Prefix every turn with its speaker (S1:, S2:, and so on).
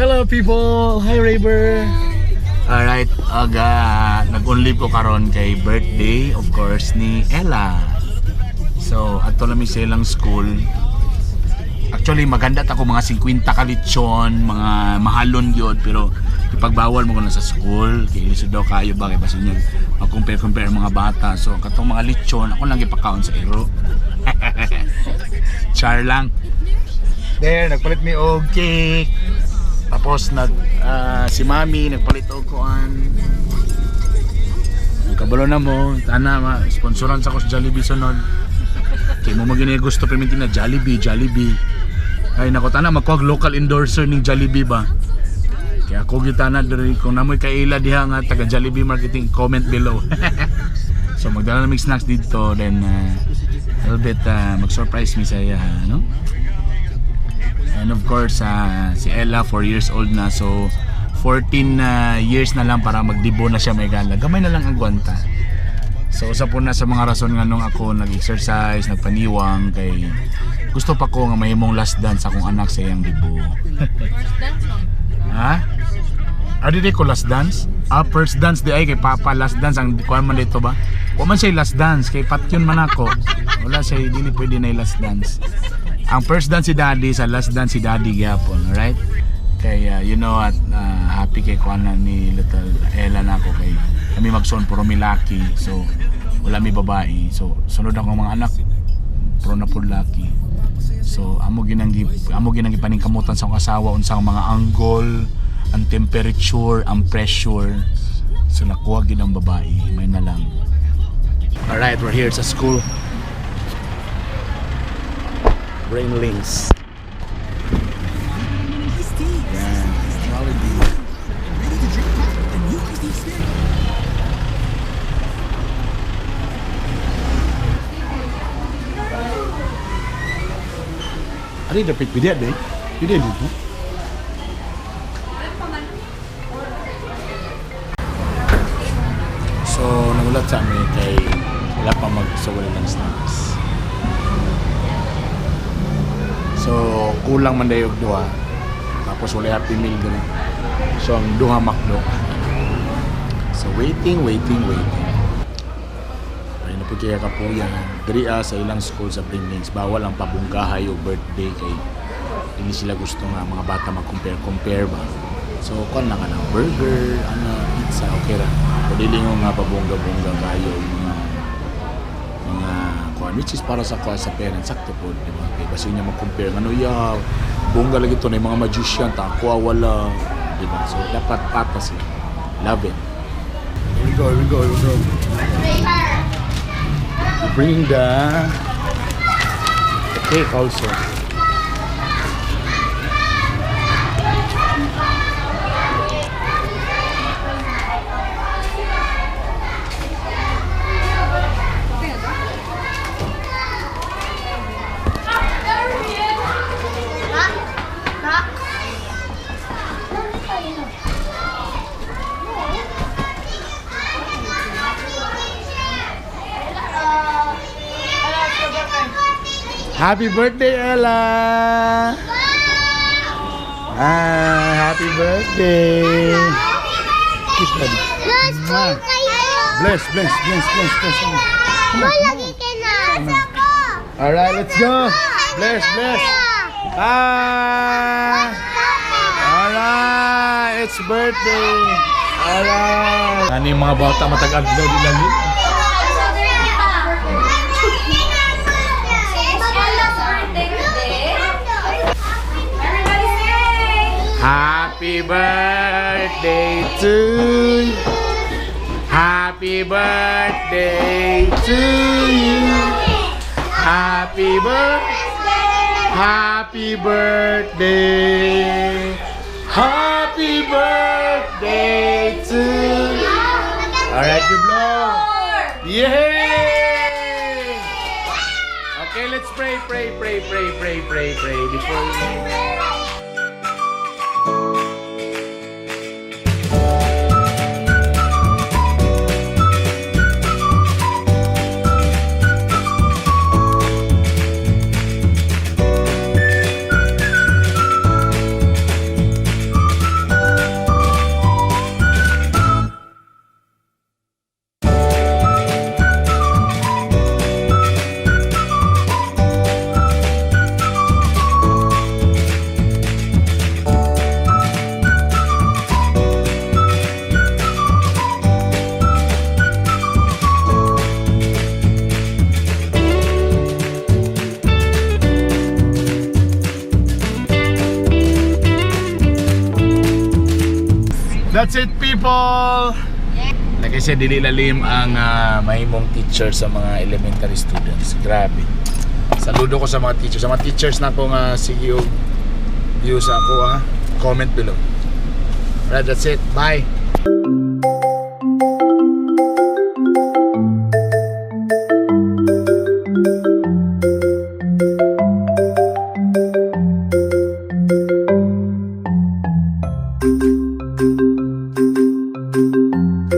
S1: Hello, people! Hi, Raver! Alright, aga, nag-only ko karon kay birthday, of course, ni Ella. So, ato lang mi sa ilang school. Actually, maganda ta ko mga 50 ka lechon, mga mahalon gyud, pero ipagbawal mo ko na sa school kay lisod daw kayo ba kay basin niya mag-compare-compare mga bata. So, katong mga lechon, ako lang gipakaon sa iro. Char lang. There, nagpalit mi og cake. Tapos nag si Mami nagpalit og kuan. Kabalo na mo, tana ma, sponsoran sa ko sa Jollibee sunod. Kay mo magini gusto perminti na Jollibee, Jollibee. Ay nako, tana magkuhag local endorser ning Jollibee ba. Kaya ako gitana diri kung namoy kaila diha nga taga Jollibee marketing, comment below. So magdala na mig snacks dito, then a little bit mag-surprise mi sa iya, no? And of course, si Ella, 4 years old na. So, 14 years na lang para magdibo na siya, may gala. Gamay na lang ang gwanta. So, usa po na sa mga rason nga nung ako nag-exercise, nagpaniwang, kay gusto pa ko nga mahimong last dance akong anak sa iyang dibo.
S2: First dance mo.
S1: Ha? Ah, di ko last dance? Ah, first dance di ay kay Papa, last dance ang kuan man dito ba? Wa man siya last dance kay patyon man ako. Wala siya, dili pwede na last dance. Ang first dance si Daddy, sa last dance si Daddy gyapon, alright? Kay you know what, happy kay kuan na ni little Ella na ako kay kami magsuon puro mi laki. So wala mi babae. So sunod ako mga anak puro na pud laki. So amo ginang gipaningkamutan sa akong asawa unsang mga angle, ang temperature, ang pressure. So nakuha gid ang babae, may na lang. Alright, we're here sa school. Brain Links. Yan. Ari dapat pidya day. Pidya dito. So, nagulat sa amin kay wala pa magsawala ng snacks. So, kulang man dayo og duha. Tapos wala Happy Meal dun. So, ang duha McDo. So, waiting, waiting, waiting. Ay na po kaya kapuyan. Diri sa ilang school sa Brinlings, bawal ang pabunggahay o birthday kay hindi sila gusto nga mga bata mag-compare-compare ba. So, kuan lang ka ng burger, ano, pizza, okay ra. O dili nga pabongga-bongga kayo yung mga kuan, which is para sa kuan sa parents sakto po, di ba? Kay kasi niya mag-compare ano ya, bongga lagi to na yung mga magician ta ako wala, di ba? So dapat patas lang. Love it. Here we go, here we go, here we go. Bring the cake also. Happy birthday, Ella! Ah, happy birthday! Kiss Daddy.
S3: Bless po kayo.
S1: Bless, bless, bless, bless, bless. Come on.
S3: Malagi ka na. Ako.
S1: Alright, let's go. Bless, bless. Bye! Alright, it's birthday. Alright. Ano yung mga bata matag-adlaw di lagi?
S2: Ella's birthday today. Everybody say!
S1: Happy birthday to you. Happy birthday to you. Happy birthday. Happy birthday. Happy birthday to you. All right, you blow. Yay! Okay, let's pray, pray, pray, pray, pray, pray, pray before we That's it, people! Like I said, dili lalim ang mahimong teacher sa mga elementary students. Grabe. Saludo ko sa mga teachers. Sa mga teachers na akong sige og view sa ako ah. Comment below. Alright, that's it. Bye!